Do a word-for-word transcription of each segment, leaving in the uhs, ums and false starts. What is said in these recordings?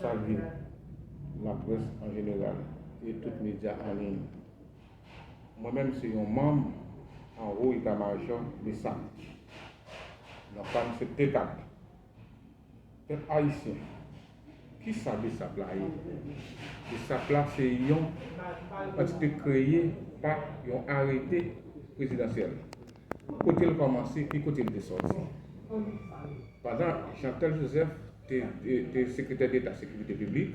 Salye laprès an jeneral e tout medya an liy. Mwen menm se yon manm anwo eta majò BSAP. Non pa m se T kat. Pèp ayisyen, kisa BSAP la ye? BSAP la se yon antite kreye pa yon arete prezidansyèl. Kote l kòmanse, ki kote l te sòti? Pandan Jeantel Joseph te, te, te sekretè deta sekirite piblik,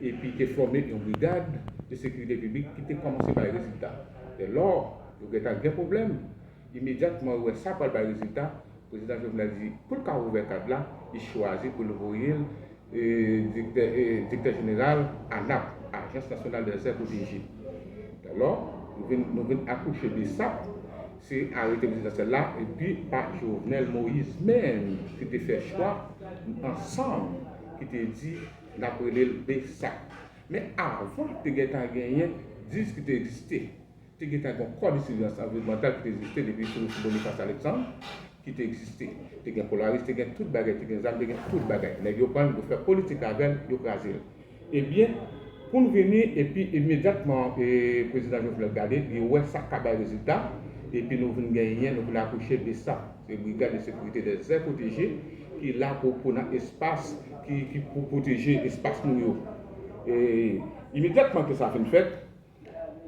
epi te fòme yon brigad de sekirite piblik ki te kòmanse bay rezilta. Dèlò, yo gentan gen pwoblèm, imedyatman yo wè sa pral bay rezilta, prezidan Jovenel di, pou l ka ouvè kad la, li chwazi pou l voye l e, direktè, e, direktè jeneral ANAP, Agence Nationale des Aires Protégées. Alò, nou vin, nou vin akouche BSAP, se arete prezidansyèl la, epi pa Jovenel Moïse menm ki te fè chwa ansanm, ki te di n ap rele l BSAP. Men avan, te gentan genyen dis ki te egziste. Te gentan gen yon kò de siveyans anviwònmantal ki te egziste depi sou Boniface Alexandre, ki te egziste. Te gen Polaris, te gen tout bagay, te gen zam, te gen tout bagay. Nèg yo pran l, yo fè politik avè l, yo kraze l. Ebyen, pou n vini, epi imedyatman, e, prezidan Jovenel gade, li wè sa ka bay rezilta, epi nou vin genyen, nou vin akouche BSAP, se Brigade de Sécurité des Aires Protégées, ki la pou, pou nan espas, ki, ki pou pwoteje espas nou yo. E, imedyatman ke sa fin fèt,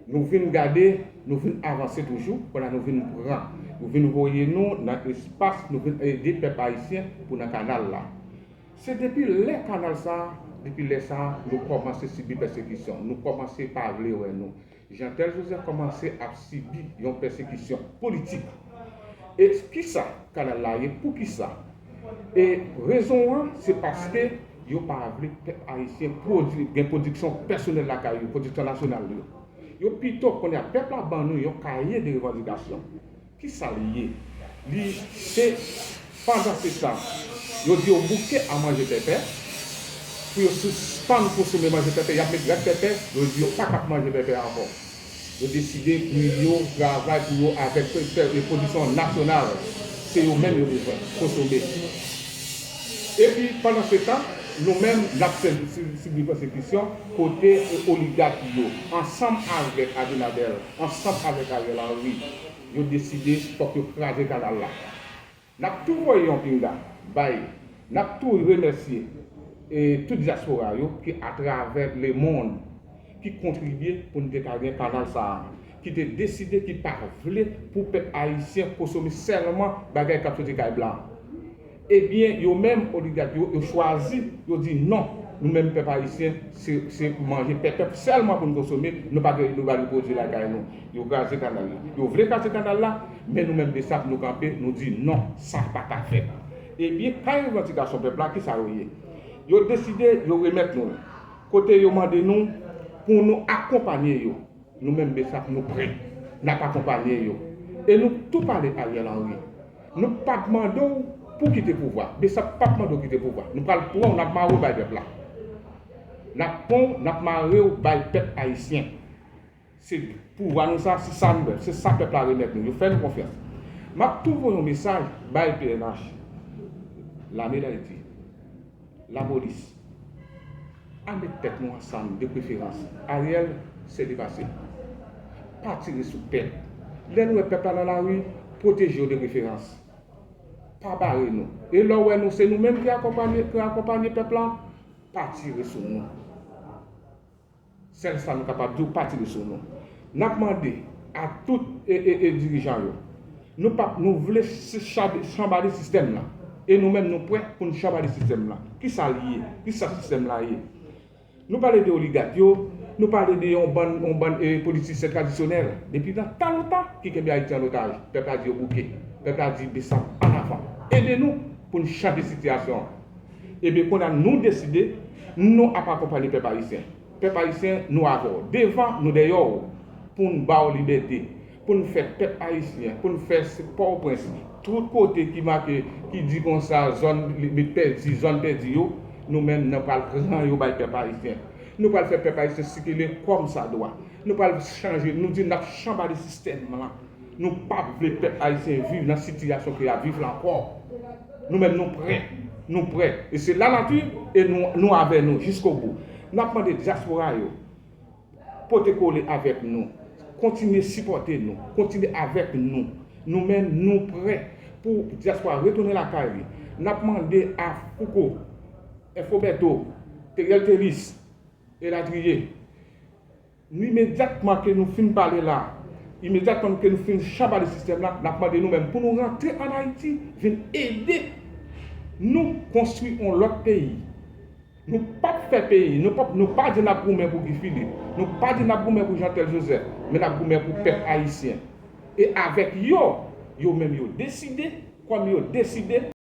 nou vin gade, nou vin avanse toujou, pandan nou vin pran, nou vin voye nou nan espas, nou vin ede pèp ayisyen pou nan kanal la. Se depi lè kanal sa, depi lè sa, nou kòmanse sibi pèsekisyon, nou kòmanse pa vle wè nou. Jeantel Joseph kòmanse ap sibi yon pèsekisyon politik. E kisa kanal la ye? Poukisa? E rezon an, se paske yo pa vle pèp ayisyen pwodui, gen pwodiksyon pèsonèl lakay yo, pwodiksyon nasyonal yo. Yo pito kounye a pèp la ban nou yon kaye de revandikasyon. Kisa li ye? Li se, pandan se tan, yo di yo bouke a manje pèpè, pou yo sispann konsome manje pèpè, y ap met rèd pèpè, yo di yo pa kab manje pèpè ankò. Yo deside pou yo travay pou yo avèk pè-, pè-, pwodiksyon nasyonal. Se yo menm yo bezwen konsome. Epi, pandan se tan, nou menm, n ap sèvi, si, sibi pèsekisyon kote oligak yo, ansanm avèk Abinader, ansanm avèk Ariel Henry, yo deside fòk yo kraze kanal la. N ap tou voye yon pinga bay, n ap tou remèsye, e, tout dyaspora yo ki atravè lemonn ki kontribye pou n te ka gen kanal sa a, ki te deside, ki pa vle pou pèp ayisyen konsome sèlman bagay k ap soti kay blan. Ebyen, yo menm, oligak yo, yo chwazi, yo di non, nou menm pèp ayisyen, se, se manje pèpè sèlman pou n konsome, nou pa gen, nou pa gen pwodui lakay nou. Yo kraze kanal la. Yo vle kraze kanal la, men nou menm BSAP nou kanpe, nou di non, sa pa ka fèt. Ebyen, kay revandikasyon pèp la, kisa yo ye? Yo deside, yo remèt nou l. Kote yo mande nou pou nou akonpanye yo. Nou menm BSAP nou prè. N ap akonpanye yo. E nou tou pale Ariel Henry. Nou p ap mande w pou w kite pouvwa. BSAP p ap mande w kite pouvwa. Nou pral pran w, n ap mare w bay pèp la. N ap pran w, n ap mare w bay pèp ayisyen. Se pouvwa nou sa, se sa nou, se sa pèp la remèt nou. Yo fè nou konfyans. M ap tou voye yon mesaj bay PNH, Lame Dayiti, Lapolis. Ann met tèt nou ansanm, de preferans. Ariel, se li pase. Pa tire sou pèp. Lè nou wè pèp la nan lari, pwoteje yo de preferans. Pa bare nou. E lè w wè nou, se nou menm ki akonpanye, ki akonpanye pèp la, pa tire sou nou. Sèl sa nou kapab di w, pa tire sou nou. N ap mande a tout e, e, e dirijan yo. Nou p ap, nou vle se chanbe, chanbale sistèm lan. E nou menm nou prè pou n chanbale sistèm lan. Kisa l ye? Kisa sistèm la ye? Nou pale de oligak yo, nou pale de yon bann, yon bann e, politisyen tradisyonèl. Depi nan tan lontan ki kenbe Ayiti an otaj. Pèp la di yo bouke. Pèp la di BSAP an avan. Ede nou pou n chanje sitiyasyon an. Ebyen, kounye a nou deside, nou ap akonpanye pèp ayisyen. Pèp ayisyen, nou avè w. Devan, nou dèyè w. Pou n ba w libète. Pou n fè pèp ayisyen, pou n fè Pòtoprens, tout kote ki make, ki di konsa, zòn li, li pèdi, zòn pèdi yo, nou menm, nou pral pran yo bay pèp ayisyen. Nou pral fè pèp ayisyen sikile kòmsadwa. Nou pral chanje, nou di n ap chanbale sistèm lan. Nou p ap vle pèp ayisyen viv nan sitiyasyon ke y ap viv la ankò. Nou menm nou prè. Nou prè. E se lanati e nou, nou avè nou jiskobou. N ap mande dyaspora yo pote kole avèk nou, kontinye sipòte nou, kontinye avèk nou. Nou menm, nou prè pou dyaspora retounen lakay li. N ap mande a Fouco, Enfobeto, Teriel Telis, elatriye, imedyatman ke nou fin pale la, imedyatman ke nou fin chabale sistèm la, n ap mande nou menm pou nou rantre ann Ayiti, vin ede nou konstwi yon lòt peyi. Nou p ap fè peyi, nou p ap, nou pa di n ap goumen pou Guy Philippe, nou pa di n ap goumen pou Jeantel Joseph, men n ap goumen pou pèp ayisyen. E avèk yo, yo menm yo deside, kòm yo deside,